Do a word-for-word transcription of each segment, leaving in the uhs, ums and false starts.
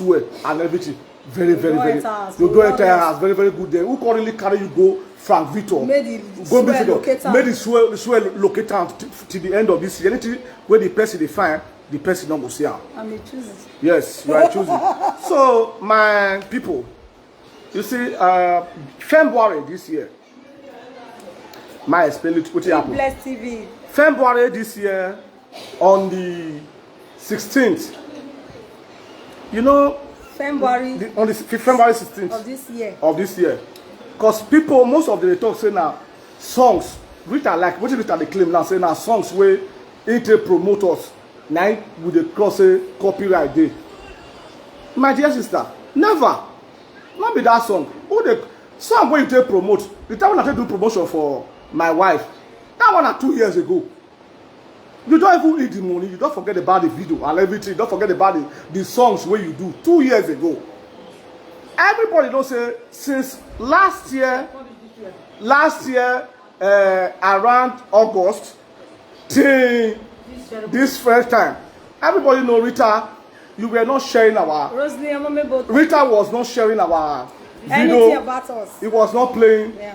swear and everything. Very, very, very. You go enter house, very, very good there. Who can really carry you go Frank Victor? Go meet Victor. Make the swear locate am till the end of this year. Anything wey the person dey find, the person no go see am. I'm a choosy. Yes, you are choosy. So, my people, you see, uh, February this year, my explain it, wetin happen. Bless T V. February this year, on the sixteenth, you know, February the, on the February sixteenth of this year. Of this year, because people, most of them dey talk say na songs. Rita, like, wetin Rita dey claim now, say na songs wey he take promote us, na him we dey cross say copyright dey. My dear sister, never. No be that song. Who dey song wey you take promote? The time when I take do promotion for my wife, that one na two years ago. You don't even eat the money. You don't forget about the video and everything. You don't forget about the, the songs wey you do two years ago. Everybody don say since last year, last year, uh, around August till this first time, everybody know Rita. You were not sharing our. Rita was not sharing our video. Anything about us. He was not playing. Yeah.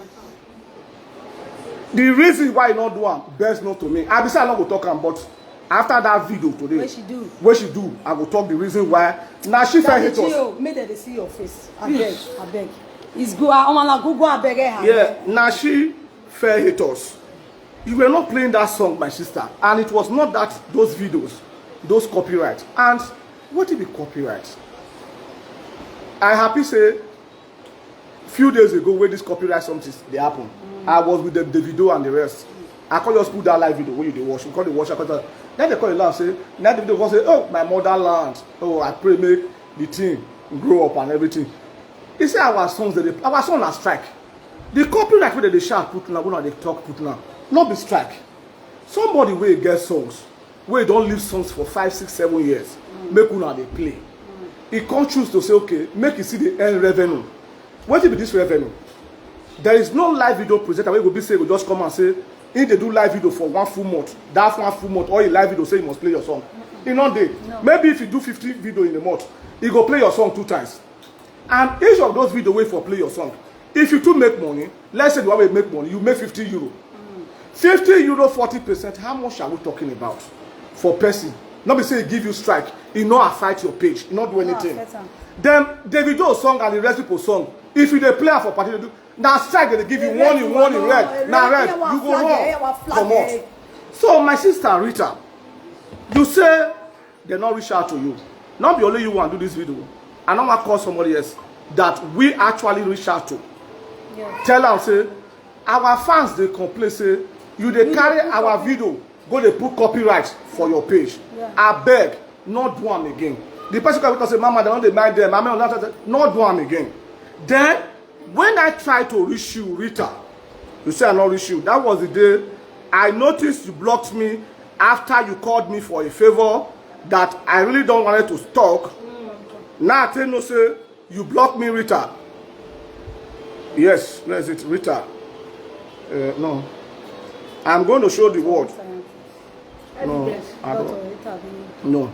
The reason why he not do am, best known to me. I be say I no go talk am, but after that video today, wey she do, wey she do, I go talk the reason why. Na she first hate us. Make dem dey see your face. Abeg, abeg. It's go. I wanna go go abeg her. Yeah, na she first hate us. You were not playing that song, my sister, and it was not that, those videos, those copyright. And wetin be copyright? I happy say few days ago wey this copyright something dey happen, I was with the Davido and the rest. I come just put that live video wey you dey watch. We come dey watch am, then they come dey laugh say, na Davido come say, "Oh, my motherland. Oh, I pray make the thing grow up and everything." He say our songs, dey, our song na strike. The copyright wey dem dey shout put now, wey una dey talk put now, no be strike. Somebody wey get songs, wey don leave songs for five, six, seven years, make una dey play. He come choose to say, okay, make he see the earn revenue. Wetin be this revenue? There is no live video presenter wey go be say, go just come and say, he dey do live video for one full month. That one full month, all him live video say you must play your song. E no dey. Maybe if you do fifty video in a month, he go play your song two times. And each of those video wey for play your song, if you too make money, let's say the one wey make money, you make fifty euro. Fifty euro, forty percent, how much are we talking about for person? No be say he give you strike, he no affect your page, he no do anything. Then Davido song and the rest people song, if you dey play am for party, dey do, na strike dem dey give you, warning, warning, red, na red, you go run comot. So, my sister Rita, you say dem no reach out to you. No be only you wan do this video. I no wan call somebody else that we actually reach out to. Tell am say our fans dey complain say you dey carry our video go dey put copyright for your page. Abeg, no do am again. The person come talk say, "Mama, dem no dey mind dem. Mama, no do am again." Then, when I try to reach you, Rita, you say I no reach you. That was the day I noticed you blocked me after you called me for a favor that I really don't wanted to talk. Now I tell you say you block me, Rita. Yes, where is it, Rita? Uh, no. I'm going to show the world. No, I don't. No.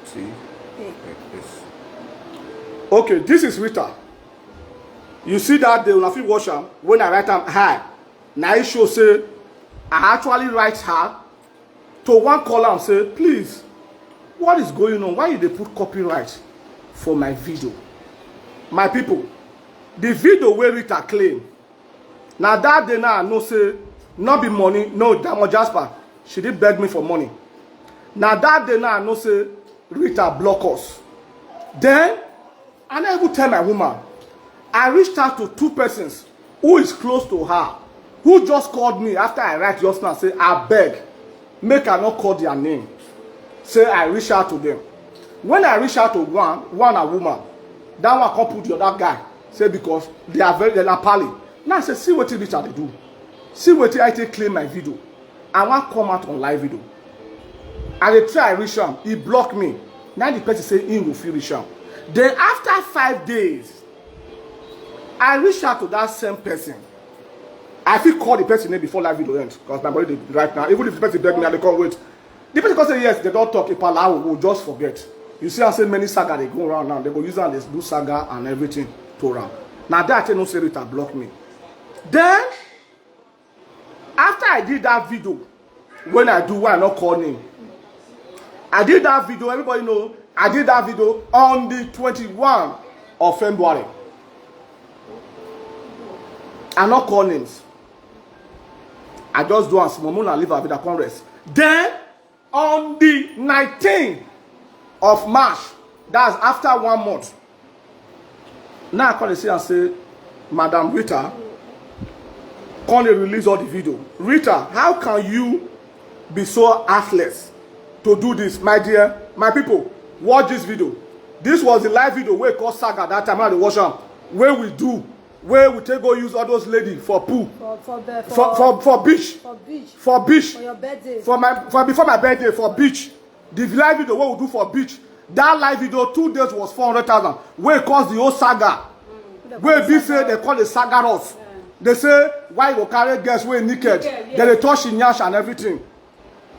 See? Yes. Okay, this is Rita. You see that day, una fit watch am, when I write am hi. Na e show say I actually write her to wan call am say, "Please, what is going on? Why you dey put copyright for my video?" My people, the video wey Rita claim, na that day now I know say no be money, no, Diamond Jasper, she did beg me for money. Na that day now I know say Rita block us. Then I no even tell my woman. I reached out to two persons who is close to her, who just called me after I write just now, say, "Abeg, make I no call their name." Say I reach out to them. When I reach out to one, one a woman, that one come put the other guy. Say because they are very, they are pally. Now I say, "See wetin Rita dey do. See wetin I take claim my video." I wan come out on live video. I dey try reach am, he block me. Now the person say he go fit reach am. Then after five days, I reach out to that same person. I fit call the person name before live video end, because my body dey right now. Even if the person beg me, I dey come wait. The person come say, "Yes, they don talk, Ipala, we will just forget." You see, I say many saga dey go around now. They go use am dey do saga and everything to am. Na that I take know say Rita block me. Then, after I did that video, when I do, why I not call name? I did that video, everybody know, I did that video on the twenty-one of February. I not call names. I just do am small, make una leave am, I come rest. Then, on the nineteenth of March, that's after one month, now I come dey see am say, Madam Rita, come dey release all the video. Rita, how can you be so heartless to do this? My dear, my people, watch this video. This was the live video wey cause saga that time, I dey watch am, wey we do, wey we take go use all those lady for pool, for for the, for for for for beach, for beach, for beach, for your birthday, for my, for before my birthday, for beach. The live video wey we do for beach, that live video, two days was four hundred thousand, wey cause the whole saga. Wey be say they call the saga us. They say, why you go carry girls wey naked? Naked, yes. They dey touch im nyash and everything.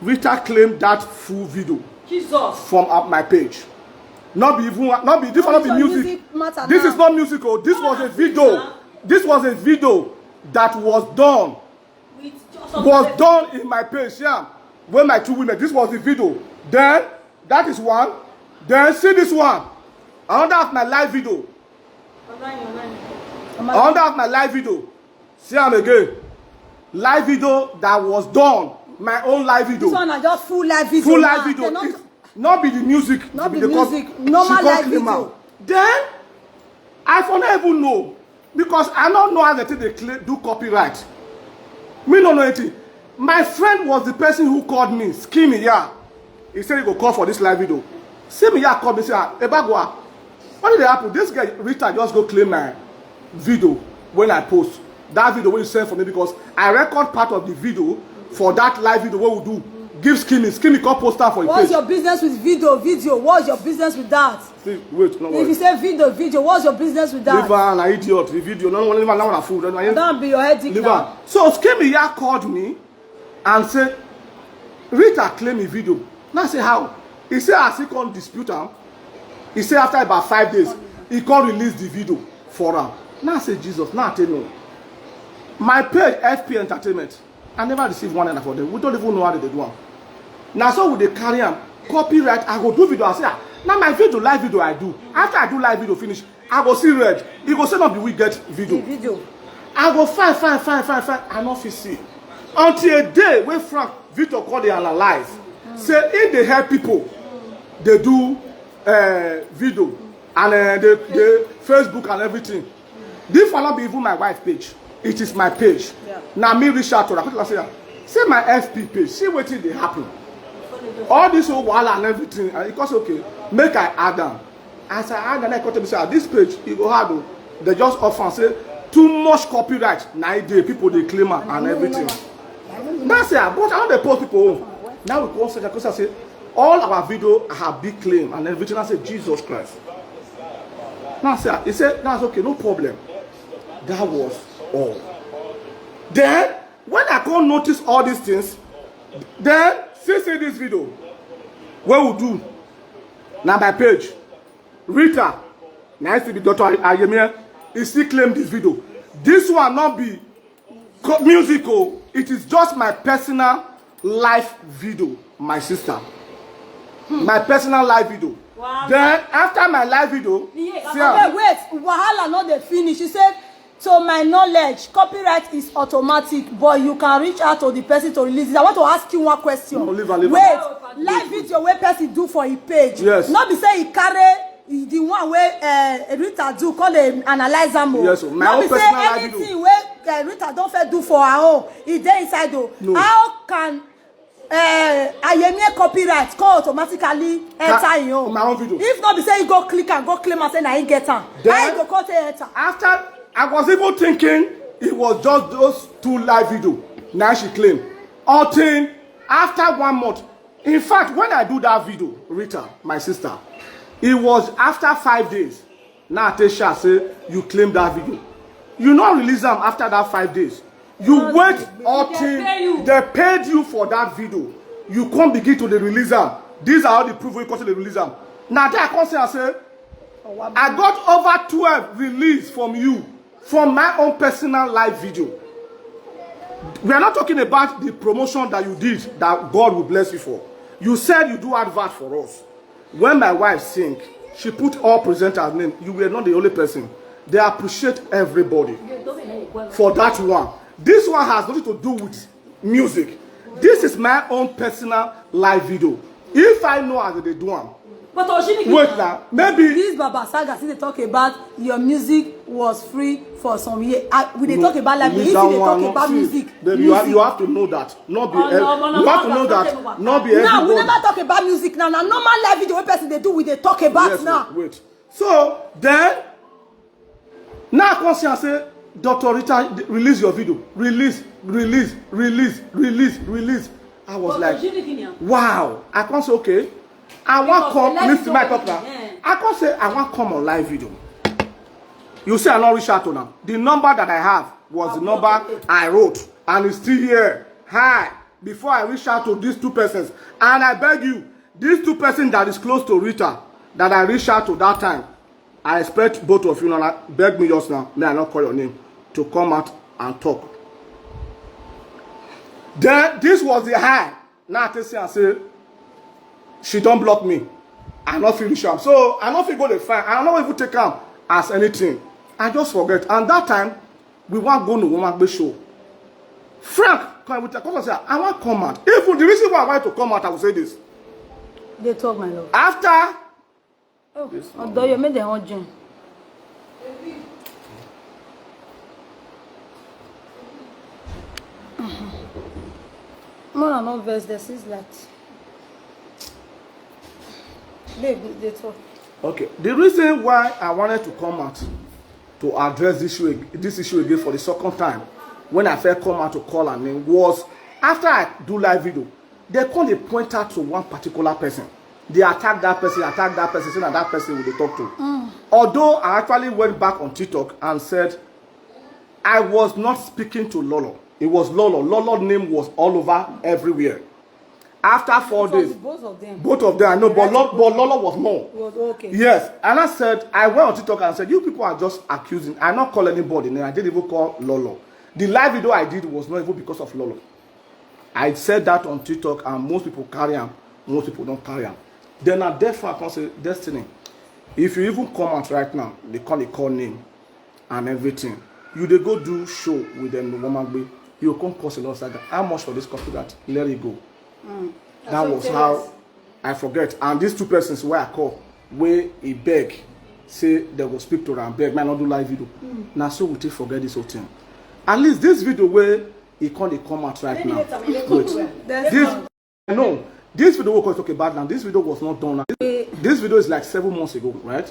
Rita claimed that full video, Jesus, from up my page. Not be even, not be, this one not be music. This is not music, oh. This was a video. This was a video that was done, was done in my page, yeah. When my two women, this was the video. Then, that is one. Then, see this one. Another of my live video. Another of my live video. See am again. Live video that was done. My own live video. This one na just full live video. Full live video. Not be the music. Not be music. Normal live video. Then, I for not even know, because I don't know how they take dey do copyright. Me no know anything. My friend was the person who called me, Skimmy, yeah. He said he go call for this live video. Skimmy, yeah, called me, say, ah, Ebagwa, what did happen? This guy, Rita, just go claim my video when I post. That video wey you send for me, because I record part of the video for that live video wey we do. Give Skimmy, Skimmy come post am for him page. What's your business with video? Video, what's your business with that? Wait, no worry. If you say video, video, what's your business with that? Leave am, na idiot. The video, no, no, leave am, na fool. Don't be your headache now. Leave am. So Skimmy ya called me and say, Rita claim the video. Now I say, how? He say, as he come dispute am, he say after about five days, he come release the video for am. Now I say, Jesus, now I tell no. My page, F P Entertainment, I never receive one naira for them. We don't even know how they do am. Now so we dey carry am. Copyright, I go do video. I say, ah, now my video, live video I do. After I do live video finish, I go see red. He go say not be we get video. The video. I go fine, fine, fine, fine, fine. I no fit see. Until a day when Frank Victor call the analyze. Say if they help people, they do uh, video and uh, they, they Facebook and everything. This one not be even my wife page. It is my page. Yeah. Now me reach out to her. Say, say my F P page. See wetin dey happen. All this whole wahala and everything. And it cost okay. Make I add am. As I add am, I come tell me say, ah, this page, e go hard o. They just offer say too much copyright. Now the people dey claim am and everything. That's it. But I no dey post people own. Now we come search, I come say all our video have been claimed and everything. I say, Jesus Christ. Now say, he said, that's okay, no problem. That was all. Then, when I come notice all these things, then see, see this video. What we do? Now my page. Rita, nice to be Doctor Ayemie. He still claim this video. This one not be co- music o. It is just my personal life video, my sister. My personal live video. Wow. Then after my live video, see am. Wait, wait, wahala no dey finish. He said, to my knowledge, copyright is automatic, but you can reach out to the person to release it. I want to ask you one question. No, leave am, leave am. Wait, live video wey person do for him page. Yes. No be say he carry the one wey uh, Rita do, come dey analyze am o. Yes, o. My own personal live video. No be say anything wey uh, Rita don first do for her own, e dey inside o. No. How can uh, Ayemie copyright come automatically enter im own? My own video. If no be say he go click am, go claim am say na he get am. Then how he go come take enter? After, I was even thinking it was just those two live video. Now she claim. Until after one month. In fact, when I do that video, Rita, my sister, it was after five days. Now I tell Sha say you claim that video. You not release am after that five days. You wait until they paid you for that video. You come begin to dey release am. These are all the proof wey you come to dey release am. Now there I come say, I say, I got over twelve release from you, from my own personal live video. We are not talking about the promotion that you did, that God will bless you for. You said you do advert for us. When my wife sing, she put all presenters' name. You were not the only person. They appreciate everybody for that one. This one has nothing to do with music. This is my own personal live video. If I know as they do am, But Oshini, wait now, maybe this Baba Saga still dey talk about your music was free for some years. Uh, we dey talk about like Leave this, that dey one, talk no, about see, music. Baby, you have, Music. You have to know that. Not be Oh, ev- no, no, you no, have to no, know no, that. no, no, Not be Now we everybody. Never talk about music now. Now normal live video wey person dey do, we dey talk about Yes, now. Wait. So then, now I come see and say, Doctor Rita, release your video. Release, release, release, release, release. I was But like, Oshini Kini, wow. I come say, okay. I want Because come. the live Listen to my video, talk now. Yeah. I come say, I want come on live video. You see, I not reach out to now. The number that I have was the I've number got it. I wrote, and it's still here. Hi. Before I reach out to these two persons, and I beg you, these two persons that is close to Rita, that I reached out to that time, I expect both of you now. Beg me just now. May I not call your name to come out and talk. Then this was the high. Now I tell say, I say she don't block me. I not feel reach am. So I not feel go the fine. I not even take am as anything. I just forget. And that time, we want go no woman be show. Frank come with a come say, I want come out. Even the reason why I want to come out, I will say this. Dey talk, my love. After Oh, although you made the whole join. More than no verse, this is that. Babe, dey talk. Okay, the reason why I wanted to come out to address this issue, this issue again for the second time, when I first come out to call her name, was after I do live video, they come dey point out to one particular person. They attack that person, attack that person, say na that person we dey talk to. Although I actually went back on TikTok and said I was not speaking to Lolo. It was Lolo. Lolo name was all over everywhere. After four It was days, both of them. Both of them, I know, but, Right. Lo- but Lolo was more. It was okay. Yes, and I said, I went on TikTok and said, you people are just accusing. I not call anybody name. I didn't even call Lolo. The live video I did was not even because of Lolo. I said that on TikTok, and most people carry am, most people don't carry am. Then I therefore I can say, Destiny, if you even come out right now, they call it call name and everything. You dey go do show with them, the woman be. You come cause a lot of saga. How much for this copyright? Let it go. That was how I forget. And these two persons where I call, where he beg, say they go speak to her and beg, man, not do live video. Now so we take forget this whole thing. At least this video where he can't come out right now. Wait. This, no, this video we talk about now. This video was not done. This, this video is like seven months ago, right?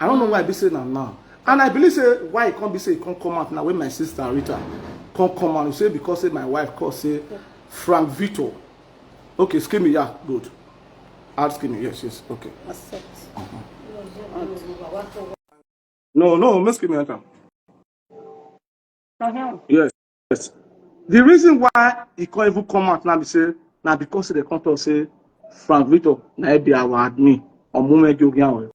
I don't know why I be saying that now. And I believe say why he can't be say he can't come out now when my sister Rita can't come out. You say because say my wife called say Frank Vito. Okay, Skimmy, yeah, good. Add Skimmy, yes, yes, okay. Accept. No, no, Miss Skimmy, enter. Uh-huh. Yes, yes. The reason why he can't even come out now be say now because they can't talk say Frank Vito na he be our admin or Mume Jogian.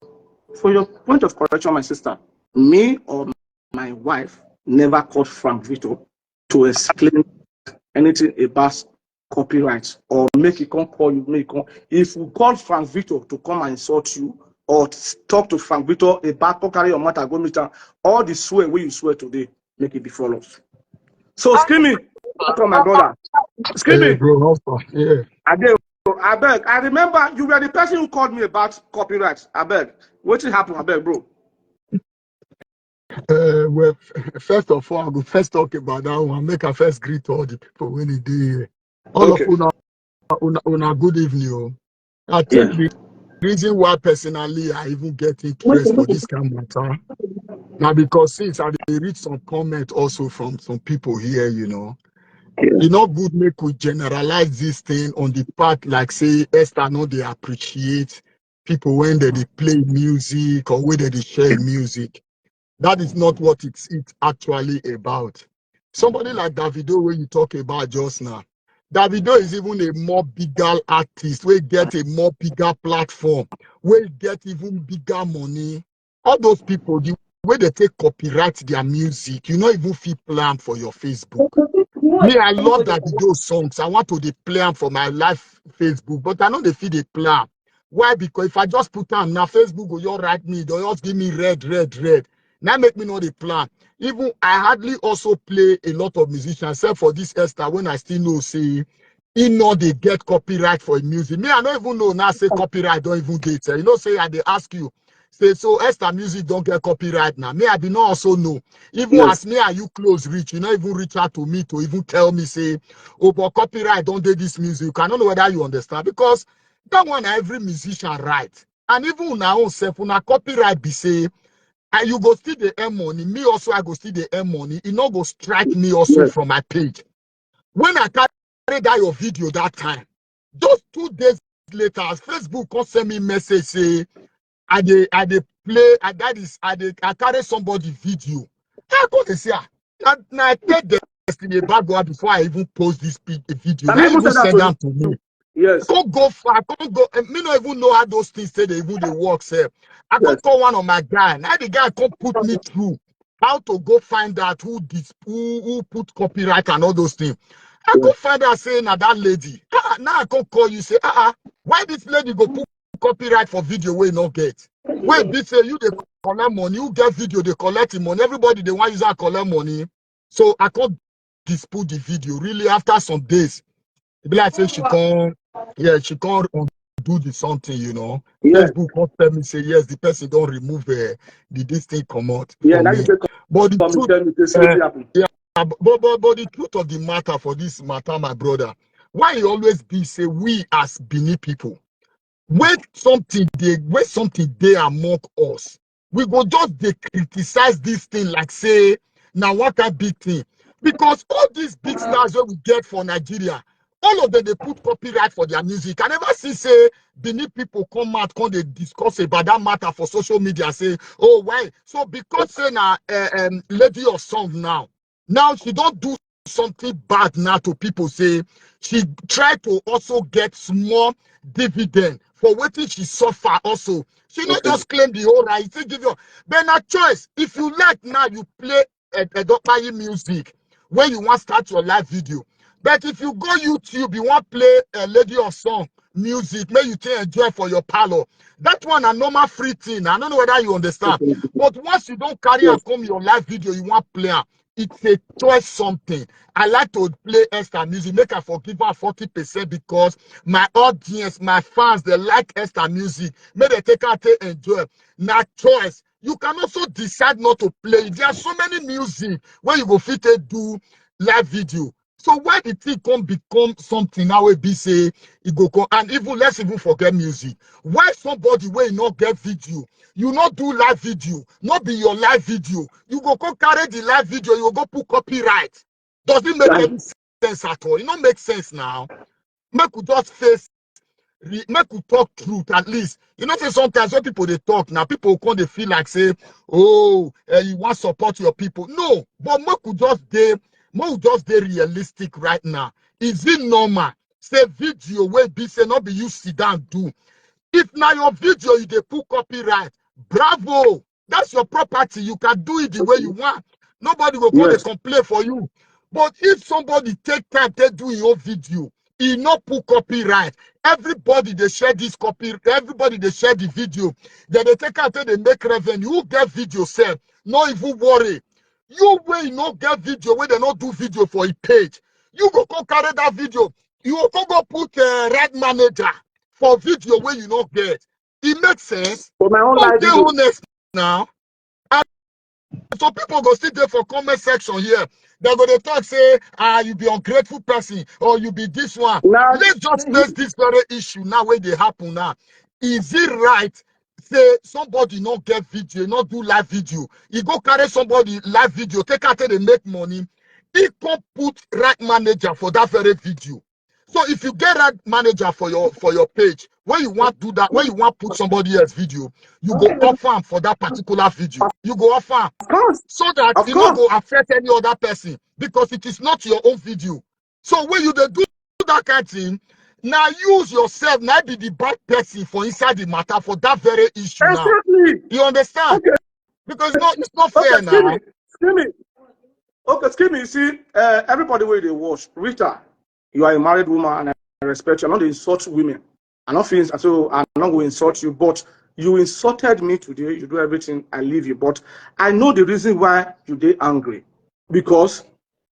For your point of correction, my sister, me or my wife never called Frank Vito to explain anything about copyright or make it come call you, make it come. If we call Frank Vito to come and insult you or t- talk to Frank Vito about come carry your matter, go meet am, all the swear where you swear today, make it be follow. So Skimmy, welcome my brother. Hey, Skimmy, bro, how far? Yeah. I beg, I beg. I remember you were the person who called me about copyright. I beg. What happened? I beg, bro. Uh, well, f- first of all, I go first talk about that one. Make I first greet all the people when they dey here. All Okay. Of una, una, una good evening. Oh. I think the reason why personally I even get interest for this kind of matter now because since I dey read some comment also from some people here, you know, e not good make we generalize this thing on the part like say Esther no dey appreciate people when they dey play music or when they dey share music. That is not what it's it's actually about. Somebody like Davido, where you talk about just now, Davido is even a more bigger artist, wey get a more bigger platform, wey get even bigger money. All those people, the way they take copyright their music, you no even fit play am for your Facebook. Me, I love Davido songs. I want to dey play am for my live Facebook, but I no dey fit dey play am. Why? Because if I just put am now, Facebook go just write me, they'll just give me red, red, red. Now make me no dey play am. Even I hardly also play a lot of musicians, except for this Esther, when I still know say he no dey get copyright for him music. Me, I no even know now say copyright don even dey there. You know say I dey ask you, say, "So Esther music don get copyright now?" Me, I be no also know. Even Yes. as me and you close reach, you no even reach out to me to even tell me say, "Oh, but copyright don dey this music." I don't know whether you understand, because that one na every musician right. And even una own self, una copyright be say, and you go still dey earn money. Me also, I go still dey earn money. E no go strike me also Yes. from my page. When I carry that your video that time, just two days later, as Facebook come send me message say, "I dey, I dey play, I, that is, I dey, I carry somebody video." I come dey say, "Ah, na, na I tell Destiny Ebagua before I even post this pi-, video." Na Na me even even send send am am to to me. Yes. Come go far, come go. Eh, me no even know how those things say they even dey work sef. I come Yes. call one of my guy. Now the guy come put me through how to go find out who dis-, who, who put copyright and all those things. I go Yes. find out say na that lady. Ah, now I come call you say, "Ah, ah, why this lady go put copyright for video wey no get?" Wey be say you dey collect money, you get video, dey collect the money. Everybody dey want use am collect money. So I come dispute the video. Really, after some days, e be like say she come, yeah, she come undo the something, you know. Yeah. Facebook come tell me say, "Yes, the person don remove, eh, the, this thing comot Yeah, for now you me." say But the come truth, tell me say eh, wetin happen. yeah, but, but, but the truth of the matter for this matter, my brother, why e always be say we as Benin people, when something dey, when something dey among us, we go just dey criticize this thing like say na one kind big thing. Because all these big stars wey we get for Nigeria, all of them dey put copyright for their music. I never see say Benin people come out, come dey discuss about that matter for social media, say, "Oh, why?" So because say na, eh, um, lady of song now, now she don do something bad now to people, say she try to also get small dividend for wetin she suffer also. She no Okay. just claim the whole right, she give you. But na choice. If you like now, you play a, a Dokpayi music when you want start your live video. But if you go YouTube, you want play a lady of song music, make you take enjoy for your parlor. That one a normal free thing. I don't know whether you understand. Okay. But once you don't carry Yes. am come your live video, you want play am. It's a choice something. I like to play Esther music, make I forgive her forty percent because my audience, my fans, they like Esther music. Make they take her to enjoy. Na choice. You can also decide not to play it. There are so many music where you go fit take do live video. So why the thing come become something now wey be say e go come, and even let's even forget music. Why somebody wey no get video, you no do live video, no be your live video, you go come carry the live video, you go put copyright? Does it make Right. any sense at all? It no make sense now. Make we just face, re-, make we talk truth at least. You know say sometimes when people dey talk now, people come dey feel like say, "Oh, eh, you want support your people." No, but make we just dey, make we just dey realistic right now. Is it normal say video wey be say no be you sit down do? If na your video you dey put copyright, bravo. That's your property. You can do it the way you want. Nobody go come dey Yes. complain for you. But if somebody take time to do your own video, e no put copyright. Everybody dey share this copy. Everybody dey share the video. Then they take out, they make revenue. Who get video sef? No even worry. You wey no get video, wey they no do video for a page, you go come carry that video. You go come go put, uh, right manager for video wey you no get. It makes sense. For my own Come life, dey you go honest now. And some people go still dey for comment section here. They go dey talk say, "Ah, you be ungrateful person, or you be this one." Now, Let's just face this very issue now wey dey happen now. Is it right say somebody no get video, no do live video? E go carry somebody live video, take out, they make money. He come put right manager for that very video. So if you get right manager for your, for your page, when you want do that, when you want put somebody else video, you go offer am for that particular video. You go offer am Of course. so that Of it no course. go affect any other person, because it is not your own video. So when you dey do that kind thing, now use yourself, now be the bad person for inside the matter for that very issue now. Exactly. You understand? Okay. Because no, it's not Okay, fair now. Skimmy, Skimmy. Okay, Skimmy, you see, uh, everybody wey dey watch, Rita, you are a married woman and I respect you. I no dey insult women. I no feel so I no go insult you, but you insulted me today. You do everything, I leave you. But I know the reason why you dey angry. Because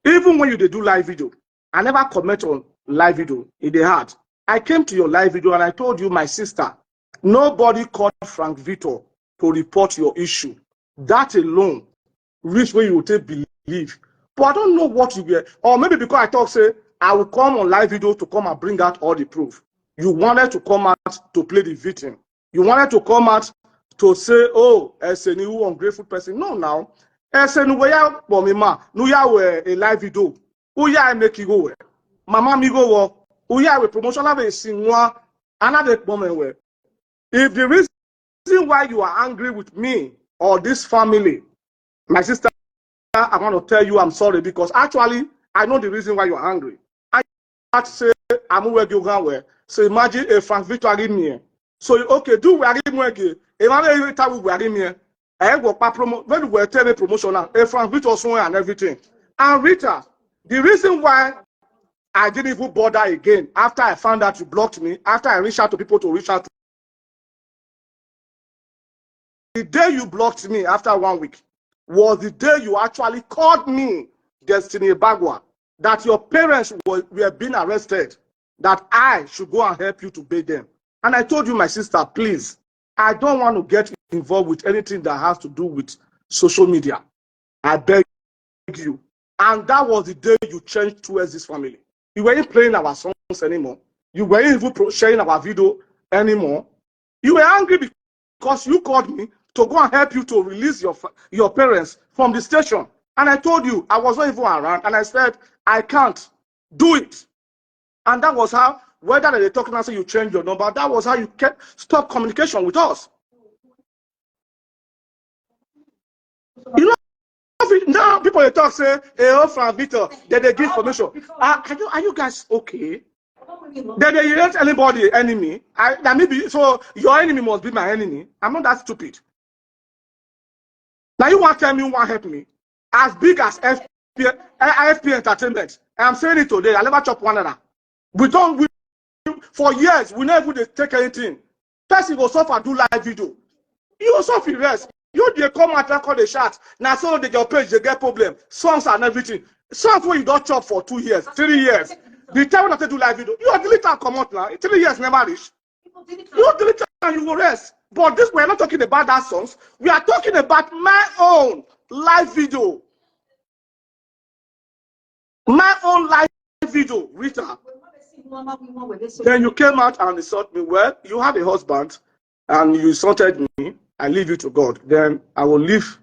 even when you dey do live video, I never comment on live video. E dey hard. I came to your live video and I told you, my sister, nobody called Frank Victor to report your issue. That alone reach where you take believe. But I don't know what you were, or maybe because I talk say I will come on live video to come and bring out all the proof. You wanted to come out to play the victim. You wanted to come out to say, oh, Eseni, who ungrateful person. No, now, Eseni, where ya for me, ma, no, ya were a live video. Who ya I make you go where? Mama, me go where? Who ya with promotion? Have a sing one, another moment where. If the reason why you are angry with me or this family, my sister, I want to tell you I'm sorry, because actually I know the reason why you are angry. I had to say I'm where you go where. So imagine a Frank Victor Arimie. So okay, do where Arimie. If I tell you where Arimie, I go pa promo when we tell me promotion now. A Frank Victor somewhere and everything. And Rita, the reason why I didn't even bother again after I found out you blocked me, after I reached out to people to reach out to. The day you blocked me after one week was the day you actually called me, Destiny Ebagwa, that your parents were, were being arrested, that I should go and help you to pay them. And I told you, my sister, please, I don't want to get involved with anything that has to do with social media. I beg you. And that was the day you changed towards this family. You weren't playing our songs anymore. You weren't even pro- sharing our video anymore. You were angry because you called me to go and help you to release your fa- your parents from the station. And I told you I was not even around. And I said, I can't do it. And that was how, whether they talk now say you change your number, that was how you kept stop communication with us. You know, now people they talk say, hey, oh, Frank Victor, they, they give information. Are, are you are you guys okay? They they hate anybody enemy. I that maybe so your enemy must be my enemy. I'm not that stupid. Now you want to tell me you want help me as big as F P, F P Entertainment. I'm saying it today. I never chop one another. We don't we for years we never dey take anything. Person go suffer do live video. You go suffer rest. You dey come out and call the shot. Now so the your page they get problem. Songs and everything. Songs where you don't chop for two years, three years. The time when I do live video, you are delete and come out now. Three years never reach. You delete and you go rest. But this we're not talking about that songs. We are talking about my own live video. My own live video, Rita. Then you came out and insult me. Well, you have a husband and you insulted me. I leave you to God. Then I will leave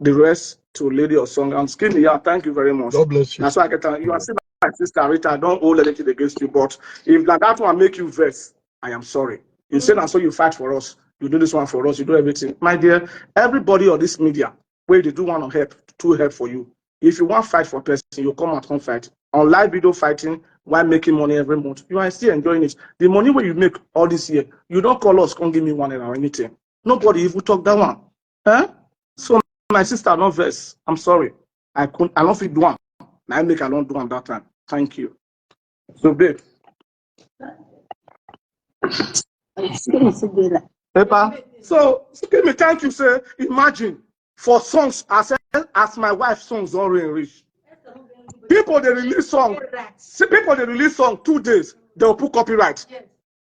the rest to Lady Osong. And Skinny, yeah, thank you very much. God bless you. That's why I get you are still my sister, Rita. I don't hold anything against you. But if like that one make you vex, I am sorry. You say now so you fight for us. You do this one for us. You do everything. My dear, everybody on this media, where they do want to help, to help for you. If you want fight for person, you come out and fight. On live video fighting, while making money every month, you are still enjoying it. The money where you make all this year, you don't call us, come give me one or anything. Nobody even talk that one. Huh? So my sister, no verse. I'm sorry. I couldn't I don't feel do one. I make I don't do one that time. Thank you. So babe. Pepper. So give me thank you, sir. Imagine for songs as as my wife songs already reach. People they release song. See, people they release song two days, they'll put copyright.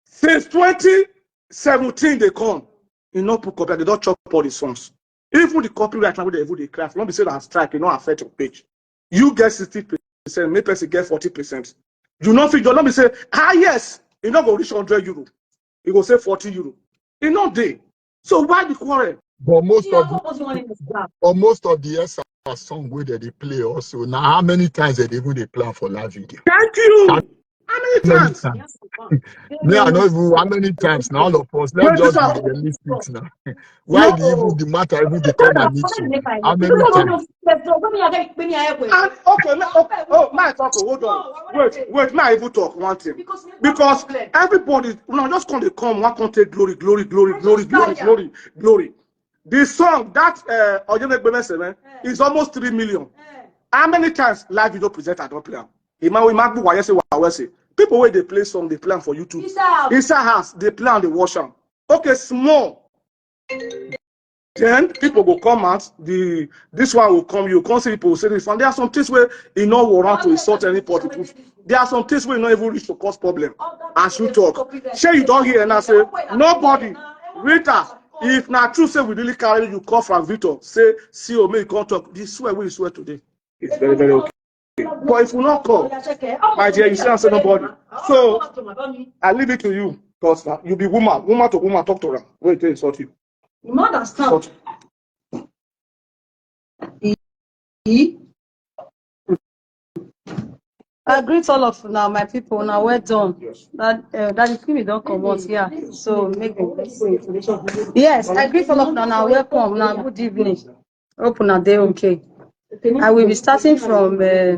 Since twenty seventeen they come, you not put copyright, they don't chop all the songs. Even the copyright now they even they craft. Not be say that strike, you not affect your page. You get sixty percent, make person get forty percent. You not fit, you not be say, ah yes, you not go reach hundred euro. You go say forty euro. You not dey. So why the quarrel? But most You of know the, what you want in this ground. but most of the S R song where they, they play also. Now how many times they even they plan for live video? Thank you. How many times? Me, I know even how many times now, all of us. Let's just be realistic now. Why the even the matter even dey come and meet you? How many times? And okay, ma- okay, oh, my talk. Hold on. Wait, wait. My even talk one thing because everybody, you know, just come dey come, one come take glory, glory, glory, glory, glory, glory, glory. The song that uh, Oyemegbeme say, man, is almost three million. How many times live video presenter don play am? Ima Ima Gbuwa say wa say people wey dey play song dey play am for YouTube. Inside house dey play am dey watch am. Okay, small. Then people go come out. The this one will come. You come see people say this one. There are some things where e no warrant to insult anybody. There are some things wey no even reach to cause problem. As you talk, shey you don hear now say nobody, Rita, if na true say we really carry you call from Victor, say see o, make you come talk. This swear wey you swear today is very, very okay. But if you not call, my dear, you see am say nobody. So I leave it to you, because you be woman, woman to woman, talk to am. Wey e take insult you. You no understand. I greet all of una, my people. Una well done. That uh, that the people don comot here, so make dem. Yes, I greet all of una. Una welcome. Una good evening. Hope una dey okay. I will be starting from uh,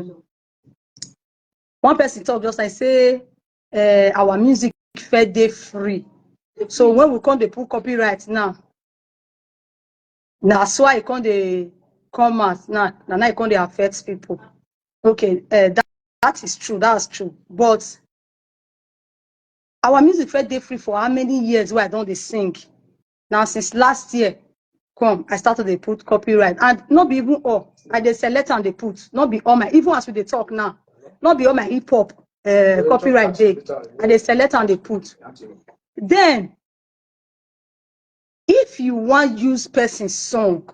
one person talk just like say uh, our music fair dey free. So when we come dey put copyright now, na so I come dey come out now. Na now I come dey affect people. Okay, uh, that, that is true. That's true. But our music fair dey free for how many years wey I don dey sing? Now since last year, come I start to dey put copyright, and no be even all. I dey select and dey put. No be all my, even as we dey talk now, no be all my hip hop uh, copyright dey. I dey select and dey put. Then if you wan use person song,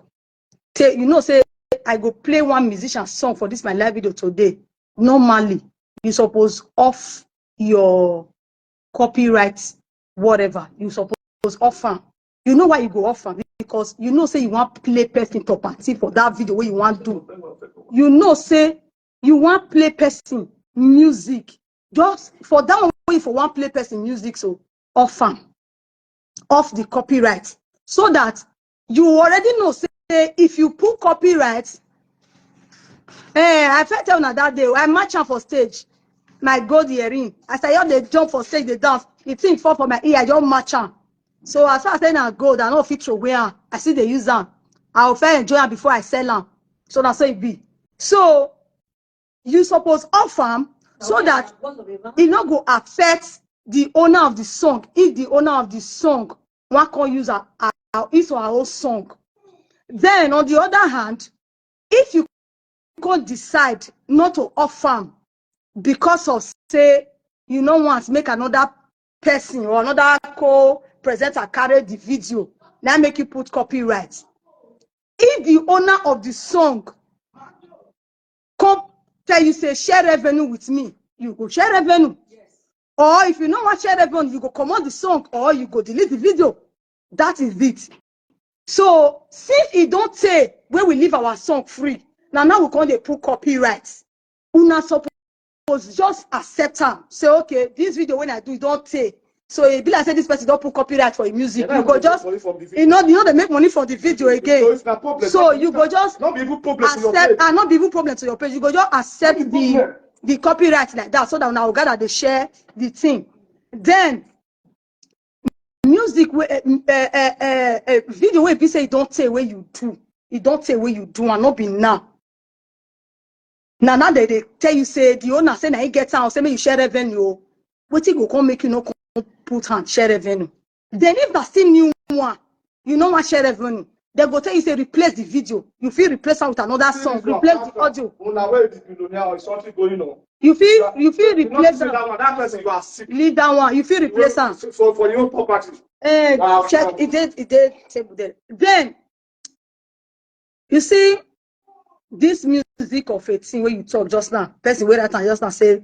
take, you know say I go play one musician song for this my live video today. Normally, you suppose off your copyright, whatever. You suppose off am. You know why you go off am? Because you know say you wan play person top party for that video wey you wan do. You know say you wan play person music. Just for that one wey you for wan play person music, so off am, off the copyright, so that you already know say if you put copyright, eh, I fit tell una that day I match am for stage, my gold earring. As I just dey jump for stage dey dance, the thing fall for my ear, I just match am. So as far as say na gold, I no fit throw away am. I still dey use am. I go first enjoy am before I sell am. So na so e be. So you suppose off am so that e no go affect the owner of the song. If the owner of the song wan come use her, her, his or her own song, then on the other hand, if you go decide not to off am because of say you no want make another person or another co-presenter carry the video, na make you put copyright. If the owner of the song come tell you say share revenue with me, you go share revenue. Or if you no wan share revenue, you go comot the song or you go delete the video. That is it. So since e don tey wey we leave our song free, na now we come dey put copyright. Una suppose just accept am. Say okay, this video wey I do e don tey. So e be like say this person don put copyright for im music. You go just, you know, you no dey make money from the video again. So you go just accept, and no be even problem to your page. You go just accept the the copyright like that, so that una go gather dey share the thing. Then music wey uh, uh, uh, uh, video wey be say e don tey wey you do, e don tey wey you do, and no be now. Na now they dey tell you say the owner say na he get am, say make you share revenue. Wetin go come make you no come put hand share revenue? Then if na still new one, you no wan share revenue, dem go tell you say replace the video. You fit replace am with another song, replace the audio. Una wey be billionaire or something going on. You fit, you fit replace am. That one, that person you are sick. Leave that one. You fit replace am. So for your own property. Eh, check, e dey, e dey table there. Then you see this music of a thing wey you talk just now, person wey write am just now say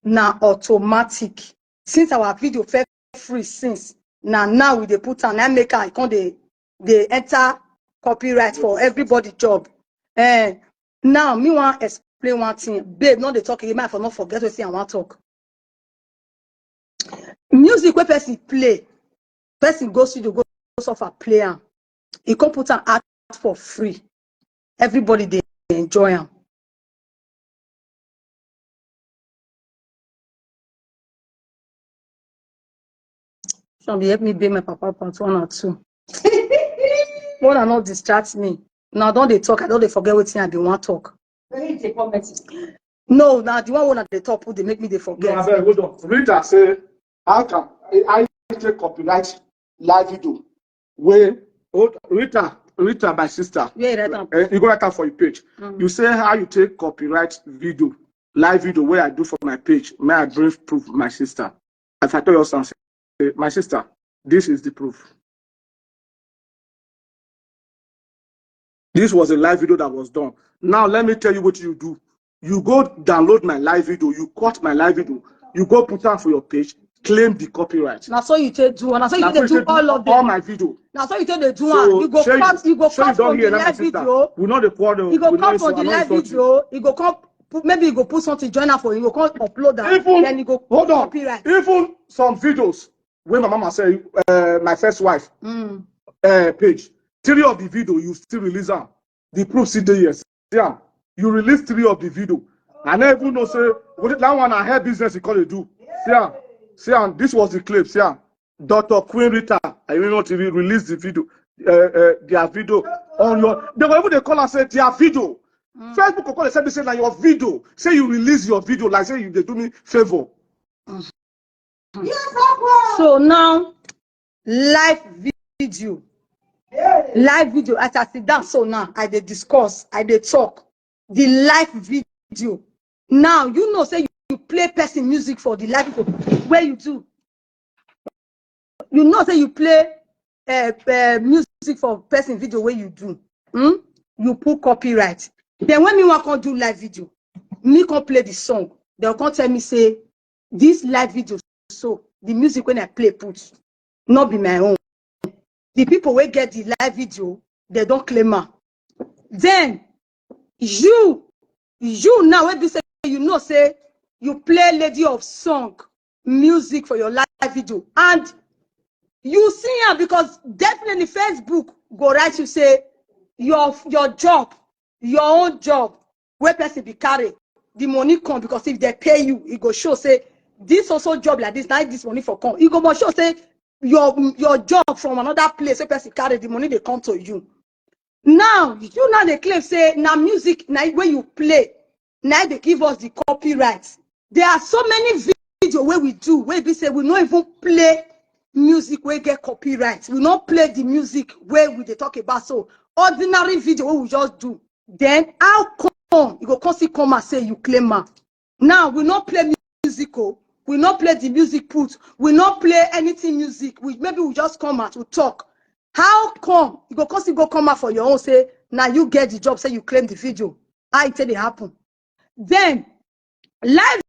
na automatic. Since our video fair free since, na now we dey put am, na make I come dey dey enter copyright for everybody job. Eh, now me wan explain one thing. Babe, no dey talk again, make I for no forget wetin I wan talk. Music wey person play, person go studio go suffer play am, e come put am out for free, everybody dey enjoy am. Some dey help me pay my papa part one or two. Una no distract me. Now I don dey talk, I don dey forget wetin I bin wan talk. No, na the one wey una dey talk put dey make me dey forget. No, abeg, hold on. Rita say, how can I take copyright live video? Wey, hold, Rita, Rita, my sister. Where you write am? Eh, you go write am for your page. Mm. You say how you take copyright video, live video wey I do for my page. May I bring proof, my sister? As I tell your son, say, my sister, this is the proof. This was a live video that was done. Now let me tell you what you do. You go download my live video, you cut my live video, you go put am for your page, claim the copyright. Na so you take do, na so you Na take so dey you do take all do of all them. My video. Na so you take dey do So, am. You go shey you, cut, you go shey you cut don from hear the that, my live sister? Video. We no dey quarrel, You go we no cut insult, from the I no live insult you. Video. You go come put, maybe you go put something, join am for you. You go come upload am. Even, Then you go hold on. Copyright. Even some videos wey my mama say, uh, my first wife Mm. Uh, page, three of the video you still release am. The proof still dey here. See am. You release three of the video. I never even know say, what, that one na her business he call it do. See am. See am. This was the clip. See am. Doctor Queen Rita, I mean not even release the video. Uh, uh, their video on your. They were even dey call and say their video. Mm. Facebook go call and say, say na your video. Say you release your video like say you dey do me favor. Mm. So now, live video. Live video. As I sit down so now, I dey discuss, I dey talk. The live video. Now, you know say you play person music for the live video. Where you do? You know say you play uh, uh, music for person video wey you do. Hmm? You put copyright. Then when me wan come do live video, me come play the song. Dem come tell me say this live video, so the music wey I play put, no be my own. The people wey get the live video, dem don claim am. Then you, you now wey be say you know say you play Lady of Song music for your live video and you see am, because definitely Facebook go write you say your, your job, your own job wey person be carry, the money come, because if dem pay you, e go show say this also job like this, na this money for come. E go must show say your, your job from another place wey person carry, the money dey come to you. Now you now dey claim say na music na wey you play na dey give us the copyright. There are so many video wey we do wey be say we no even play music wey get copyright. We no play the music wey we dey talk about. So ordinary video wey we just do, then how come you go come still come and say you claim am? Now we no play music o. We no play the music put. We no play anything music. We, maybe we just come out, we talk. How come you go come still go come out for your own say na you get the job, say you claim the video? How e take dey happen? Then live